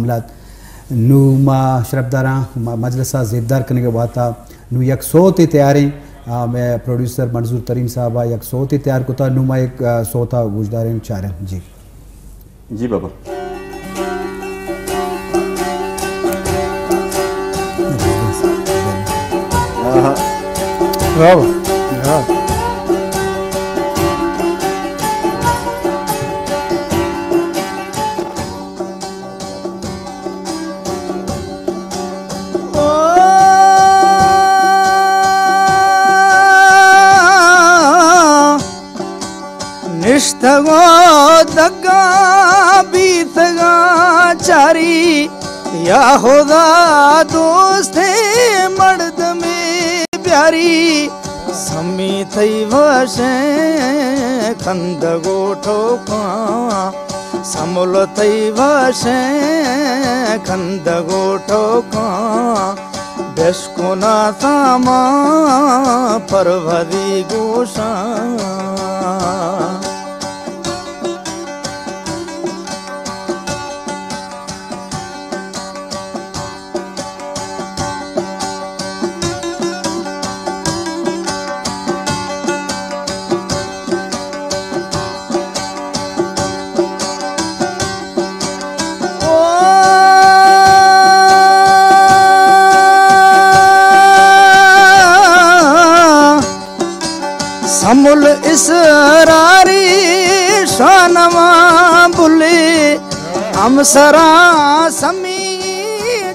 معاملات۔ نوں ما شرپداراں، ما مجلس ءَ زیبدار کنگ ءِ واستا نوں یک سوتے تیاریں، آ، مئے پروڈیوسر منظور ترین صاحب ءَ یک سوتے تیار کتا، نوں ما یک، آ، سوت ءَ گوشداریں، چاریں۔ جی۔ جی بابا۔ آہا۔ واہ واہ۔ واہ۔ نشتگاں دگاں بیتگاں چاری، یا خدا دوستیں مردمے بیاری۔ سمی تئی وشیں کندگ ءُ ٹوکاں، سمل تئی وشیں کندگ ءُ ٹوکاں، بشکناں تاما پروری گوشاں۔ سمل اسراری شانواں بلے، ہمسراں سمی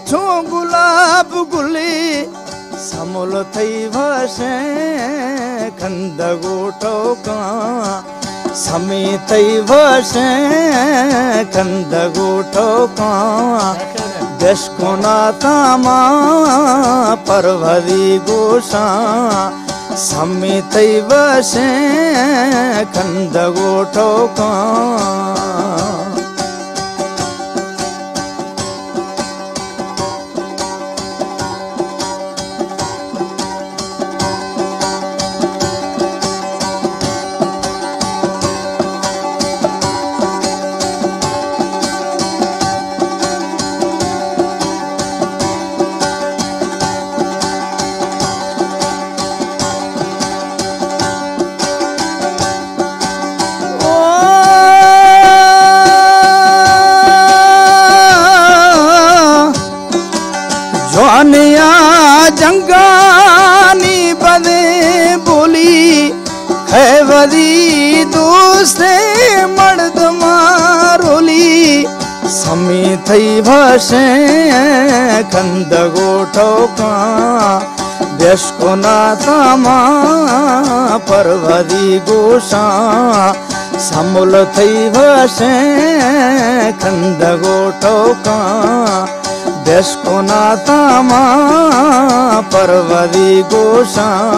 چون گلاب گلے۔ سمل تئی وشیں کندگ ءُ ٹوکاں، سمی تئی وشیں کندگ ءُ ٹوکاں، بشکناں تاما پروری گوشاں۔ سمی تئی وشیں کندگ ءُ ٹوکاں۔ جوانیا جنگانی بدیں بولی، خیوری دوستیں مردماں رولی۔ سمی تئی وشیں کندگ ءُ ٹوکاں، بشکناں تاما پروری گوشاں۔ سمل تئی وشیں کندگ ءُ ٹوکاں، بشکناں تاما پروری گوشاں۔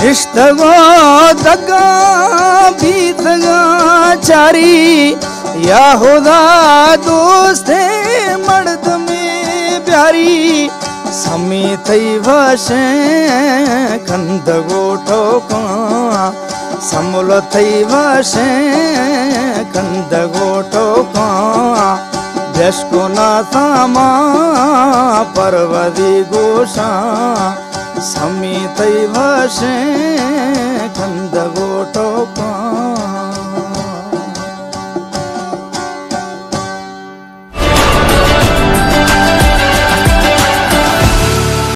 نشتگاں دگاں بیتگاں چاری، یا خدا دوستیں مردمے بیاری۔ سمی تئی وشیں کندگ ءُ ٹوکاں، سمل تئی وشیں کندگ ءُ ٹوکاں، بشکناں تاما پروری گوشاں۔ سمی تئی وشیں کندگ ءُ ٹوکاں۔